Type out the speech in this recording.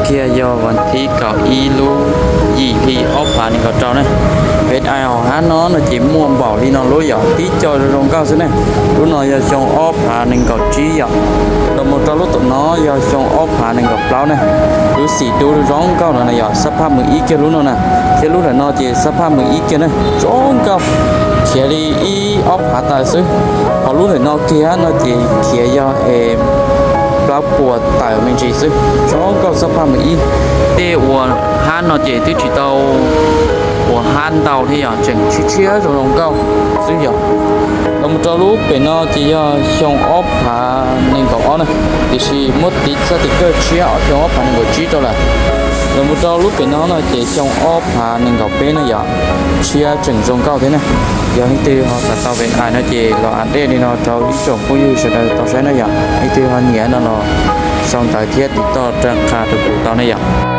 Thiab yog vas thib kaum ib lub yim hli ob phav nees nkaum rau na. Pem hauv hab no no ces muaj npaum li no lub yom, tib co zoo zoo nkauj xwb ne. Lub no yog xyoo ob phav nees nkaum tsib yom. Los mus rau lub tom no yog xyoo ob phav nees nkaum plaub ne. Lub xim dub zoo nkauj no na yog xab phaj mws ib kiag lub no na. Thiab lub ntawm no ces xab phaj mws ib kiag ne, zoo nkauj, khiav li ib ob phav tawm xwb. Ho lub ntawm no kiag no ces khiav yog es plaub puas tawm me ntsis xwb, zoo nkauj xab phaj mws ib. Tej uas hab no ces twb tsis tau uas hab ntau thiab yog tseem tshiab tshiab zoo zoo nkauj xwb yom. Los mus rau lub pem no ces yog xyoo ob phav nees nkaum ob na, tiam sis muab tiv txoj tiv kawj tshiab xyoo ob phav nees nkaum tsib rau lawm. Los mus rau lub pem no no ces xyoo ob phav nees nkaum peb na yom, tshiab tseem zoo nkauj thiab na. Yog leej twg ho xav tau pem no ces los a dej li no rau ib tsoom phooj ywg sawv daws tau saib na yom. Leej twg ho nyiam no los sau ntawv thiab tiv toj rau qha rau kuv tau na yom.